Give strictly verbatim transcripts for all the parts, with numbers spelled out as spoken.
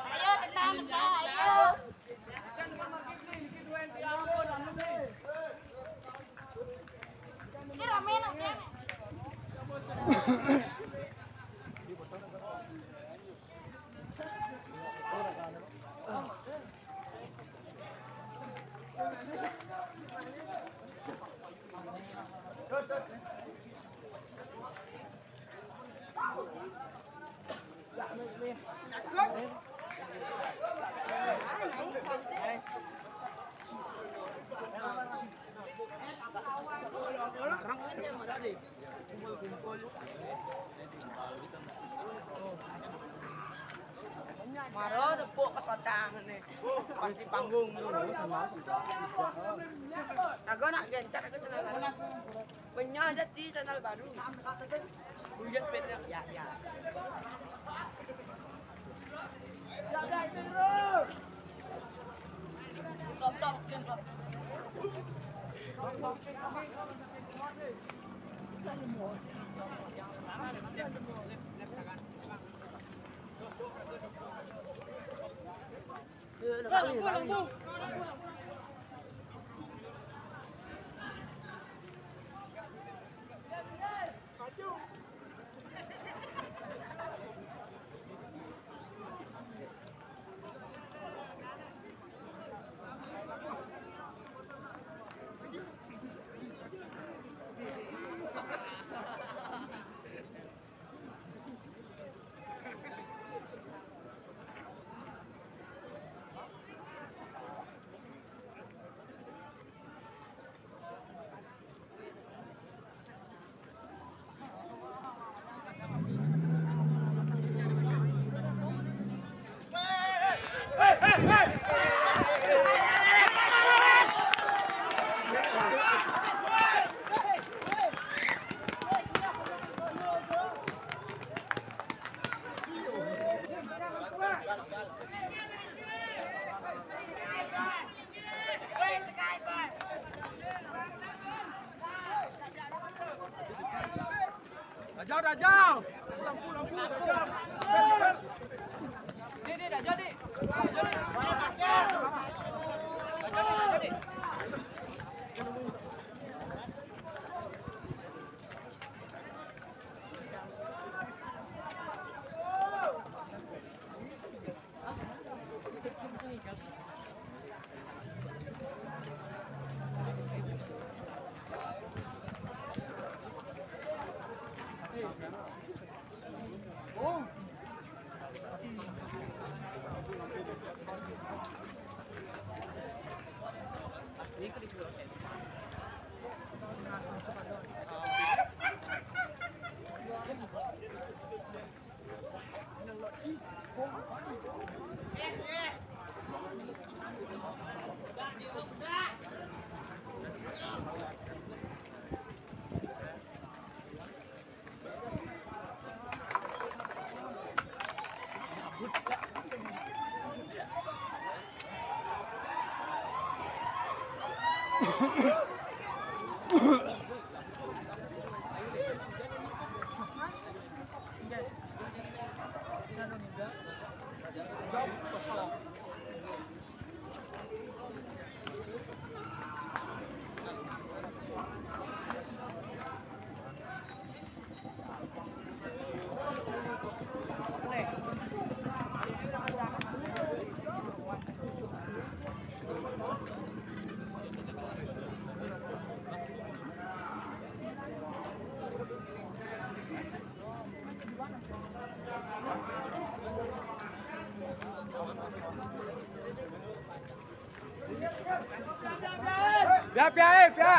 Ayo, tenang, tenang, ayo. Ini rame nak dia. Maro tepuk pas patang nih. Pas di panggung. Aku nak gentar aku senang. Punya aja di channel baru. Buyut beda. Ya, ya. Top, top, top. Rajau, Rajau. Lampu, lampu, Rajau. Dek, dek, Rajau, dek. Rajau, dek. Rajau, dek, Rajau, dek. Pia, eh, pia.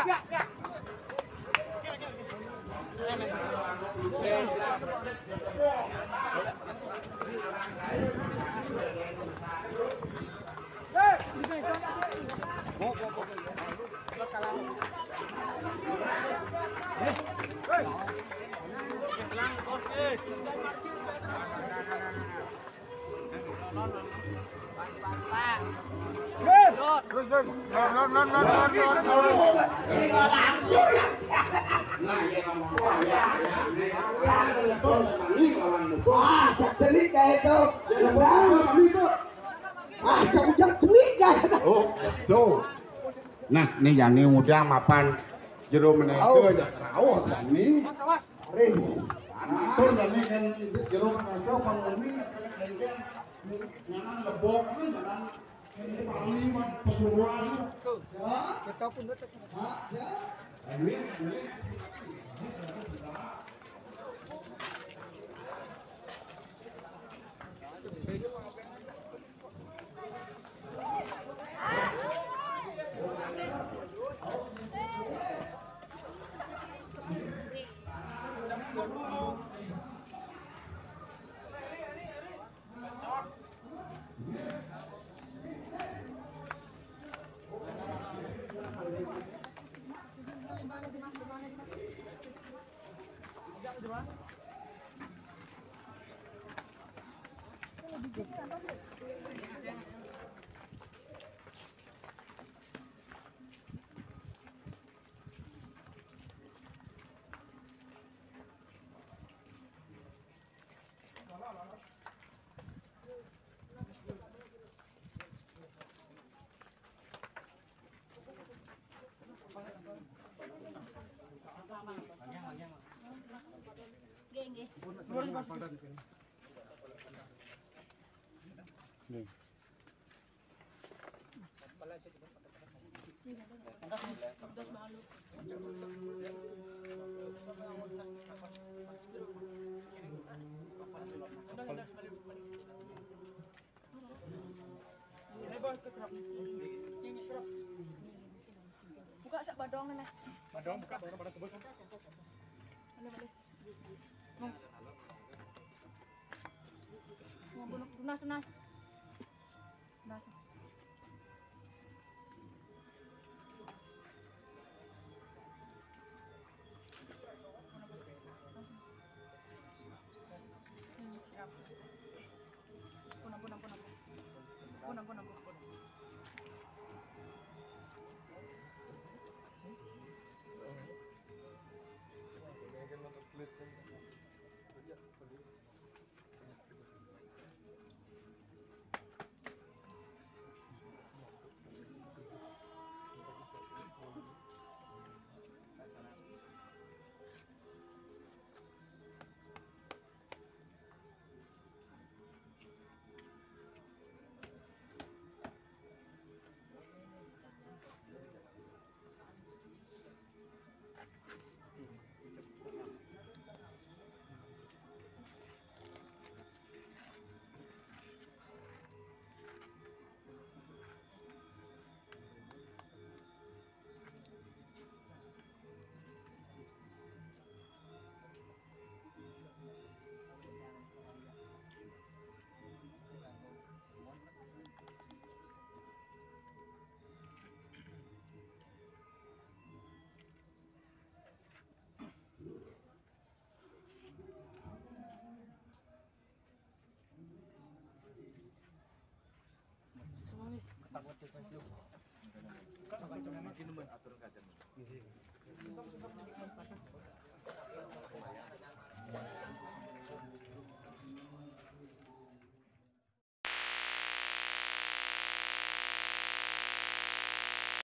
Terus, terus. Lor, lor, lor, lor, lor, lor, lor. Ini nggak langsung ya. Nah, iya, ngomong. Wah, ya, ya. Ini, ya, ada lebar, ini nggak langsung. Wah, celik kayak itu. Ya, lebar, itu. Wah, cak-cak celik kayak itu. Oh, tuh. Nah, nih jani ngudiang mapan jero menéka. Au. Ya rauh jani. Ring. Atur jani kan jero menéka panguni, nyanan lebok, nyanan ini paling mah pesuruan. Ya. Kita pun betul. Ha, ya. Amin, amin. Nggih, nggih. Nggih. Buka sak badong nah. Badong buka, badong, badong kebus. Boleh, boleh. Nah. Nah, bunuh, tunas, tunas. Tunas. Hmm, siap. Ampun, ampun, ampun, ampun. Ampun, ampun, ampun, ampun.